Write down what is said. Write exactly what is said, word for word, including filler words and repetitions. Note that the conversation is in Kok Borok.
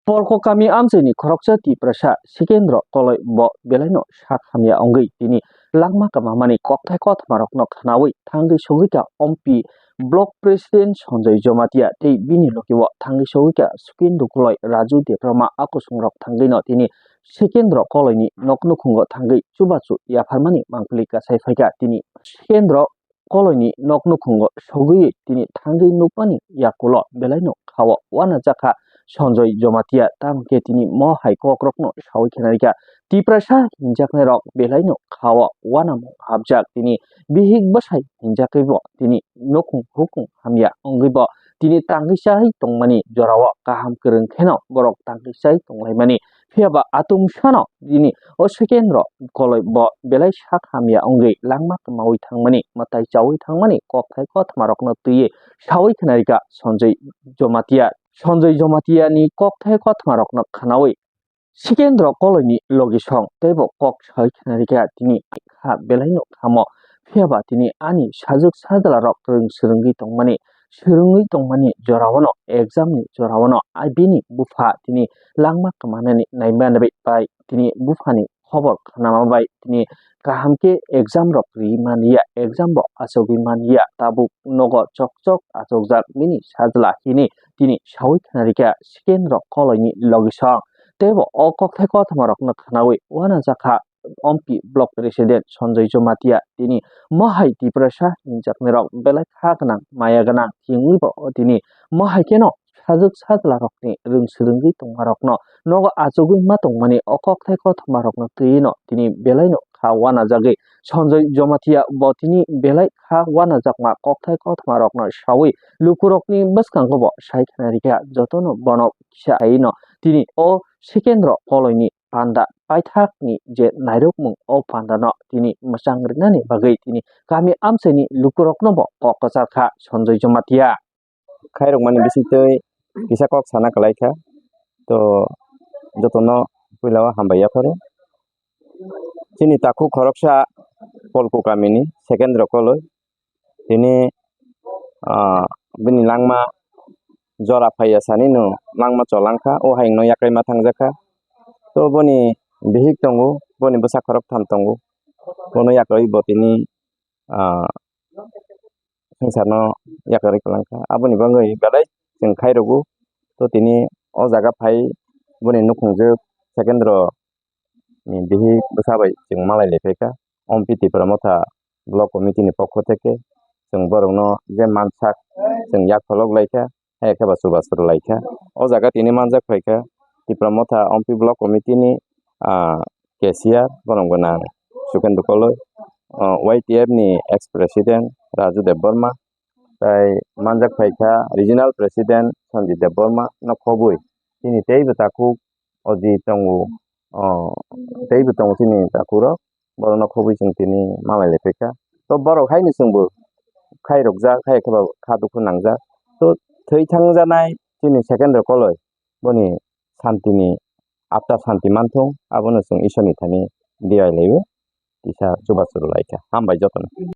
Polko kami amchaini khoroksa Tiprasa Sikendro Koloi bo belaino sak hamya wngwi tini langma kwmamani kokthai kothoma rokno khwnawi thangwi sogwikha Ompi Block President Sanjoy Jomatia tei bini logi o thangwi sogwikha Sikendro Koloi Raju Debbarma. A kusungrok thangwino tini Sikendro Koloini nok nukhungo thangwi chubachu yapharmani mangpili kasai phaikha. Tini Sikendro Koloini nok nukhungo sogwi tini thangwi nukmani yakulo belaino khao uanajakha Sanjoy Jomatia, tamo khe tini mo hai kokrokno sawi khenarikha. Tiprasa hinjaknairok belaino khao uanamung hapjak, tini bihik bwsai hinjakwibo tini nukhung hukung hamya wngwibo tini tangwi chai tongmani jorao kaham kwrwng kheno borok tangwi chai tonglaimani. Phiya ba atung sano bini o Sikendro Koloi bo belai sak hamya wngwi langma kwmawi thangmani, mwtai chawi thangmani kokthai kothoma rokno twiwi sawi khnarikha Sanjoy Jomatia. Sanjoy Jomatia ni kokthai kothoma rokno khwnawi Sikendro Koloi ni logisong teibo kok sawi khnarikha tini kha belaino khamo. Phiya ba tini ani sajwk sajla rok rwng swrwngwi tongmani, swrwngwi tongmani joraono, exam ni joraono, ai bini bupha tini langma kwmanani naimani bai tini buphani khobor khnama bai tini kaham khe exam rok ri manliya, exam bo achugwi manliya, tabuk nogo chok chok achukjak bini sajla hini tini sawi khnarikha Sikendro Koloini logisong. Teibo o kokthai kothoma rokno khwnawi uanajakha Ompi Block President Sanjoy Jomatia tini mohai Tiprasa hinjaknairok belai kha gwnang, maya gwnang, himwi bo tini mohai kheno sajwk sajla rokni rwng swrwngwi tongma rokno nogo achugwi ma tongmani o kokthai kothoma rokno twiwi no tini belaino kha uanajagwi Sanjoy Jomatia bo tini belai kha uanajakma kokthai kothoma rokno sawi lukurokni bwskango bo sai khnarikha, jotono bono kisa haino tini o Sikendro Koloini panda paithakni je nairokmung, o pandano tini mwchang rwnani bagwi tini kami amchaini lukurokno bo kok kwchar kha Sanjoy Jomatia. Khairokmani bisingtwi kisa kok sana kwlai kha, to jotono puila o hambai yapharo. Chini takhuk khoroksa Polku kamini Sikendro Koloi, tini, ah, bini langma jora phaiya sani no langma cholangkha, o hayungno yakrwi ma thangjakha. To boni bihik tongo, boni bwsa khorok tham tongo, bono yakrwi bo tini, ah, swngcharno yakarwi kwlangkha. Aboni bagwi belai chwng khairokgo. To tini o jaga phai boni nukhungjwk Sikendro ni bihik bwsa bai chwng malai lai phaikha. Ompi Tipra Motha Block Committee ni pokho theke chwng borokno je mansak chwng yak pholok laikha, hai khe ba chubachu rw laikha. O jaga tini manjak phaikha Tipra Motha Ompi Block Committee ni, ah, cashier borom gwnang Sukendra Koloi, ah, Y T F ni ex president Raju Debbarma, tai manjak phaikha regional president Sanjit Debbarma no khobwi. Chini teibo takhuk Oji tongo, o, teibo tongo chini takhuk rok, borokno khobwi chwng tini malai lai phaikha. To borok haino chwngbo khairokjak, hai khe ba kha dukhu nangjak. To thwi thangjaknai chini Sukendra Koloi, boni santini, apta santi manthung, abono chwng Isorni thani diyai laiwi kisa chubachu rw laikha. Hambai jotono.